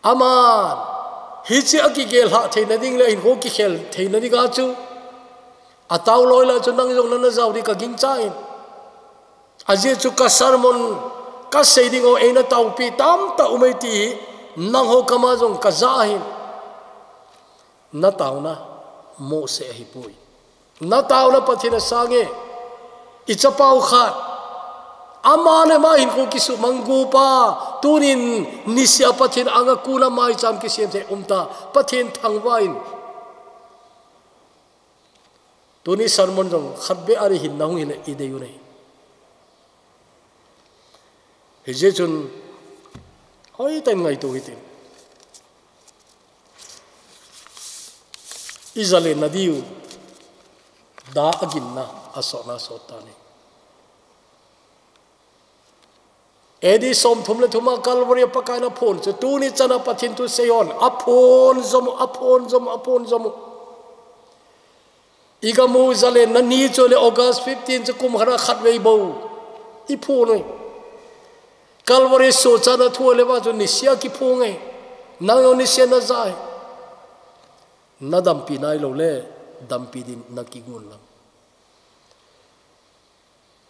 Aman, hiche a kigel hah theina ding le hin khu kikhel theina dinga chu. A tao loi la chu nang jong nana jao di ka gingcha in. Ajeh chu ka sermon ka sei ding ho eina taopi tamtah um e ti hi nangho kama jong ka ja ahin. Na taona mohseh ahi poi. Na taona Pathen a sang e, i chapau khat. Ama le ama hin khu kisuhmang got pa, tunin niseh a Pathen anga kona maicham kisem thei um ta, Pathen thangvah in. Tuni sermon jong khat beh a ding hin na hung hi le i dei u nei. Hijeh chun, hoitah in ngaito hitin. I zalenna diu, da a ginna, a sotna sot ta ni. A D somthum le thum a Calvary a Pakai in a phon chu, tuni chan a Pathen thu sei hon, a phon jom u, a phon jom u, a phon jom u. I ga mu zalenna ni chu le August fifteen chu kum khat a khatvei bou. I phon u. Calvary sochatna thu le va chu niseh a kiphong e. Nang jong niseh a na ja e. Na dampi nailou le, dampi din na kigon lam.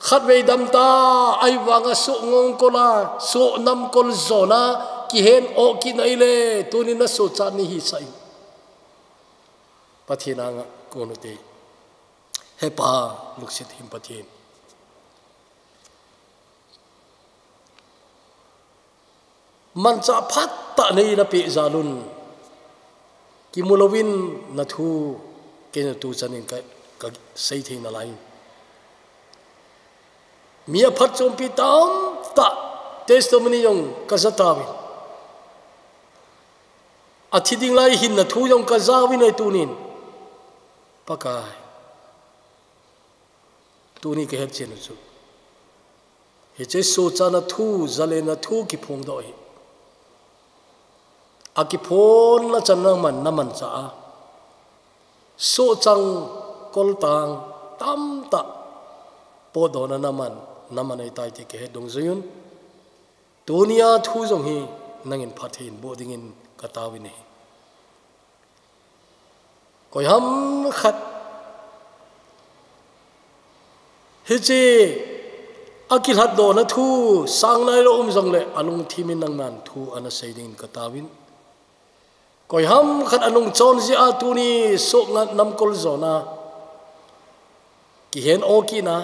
Khatvei dam ta, ahivanga soh ngongkol a, soh namkol jona, kihen oh kit na hile, tunin na sochat ni hisah in. Pathen anga kon u te. He Pa, lungset him Pathen. Manchah phat tah nei napeh jal un, kimu louvin nathu kei na tu chanin ka, ka sei thei nalai. Mi aphatchompi tamtah testimony jong ka ja tauvin, athi ding lai hin nathu jong ka ja uvin ahi tunin. Pakai, tuni ka hetchen u chu, hiche sohchatna thu, jale nathu kiphongdoh hi, akiphonna chan nangman namanchah a, sohchang koltang tamtah potdohna naman, naman ahitai ti ka het dungjuiyun, tunia thu jong hi nangin phatthei in boh dingin ka taovin ahi. Koiham khat hiche akilhatdohna thu sang nailou um jongle alungthimin nangman thu ana sei dingin ka taovin. Koiham khat anung chon jeh a tuni sohngah namkol jona kihen o kit na,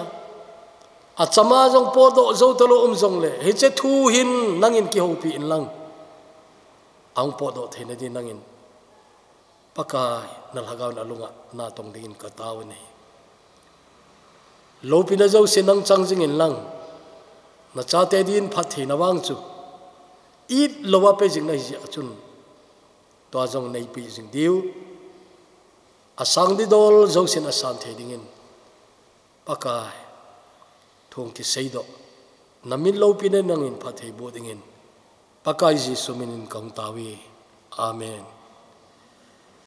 achama jong potdoh jou talou um jongle, hiche thu hin nangin kihoupi inlang, ahung potdoh theina din nangin, Pakai, na lhagao in alunga natong dingin ka taovin ahi. Loupina jouse nang chang jing inlang, nachate din phattheina vang chu it louva pe jing nahi jeh a chun, tua jong neipeh jing diu, asang didol jousen asan thei dingin, Pakai, thu kiseidoh, namin loupina nangin phatthei boh dingin, Pakai Jesu minin kahung taove. Amen.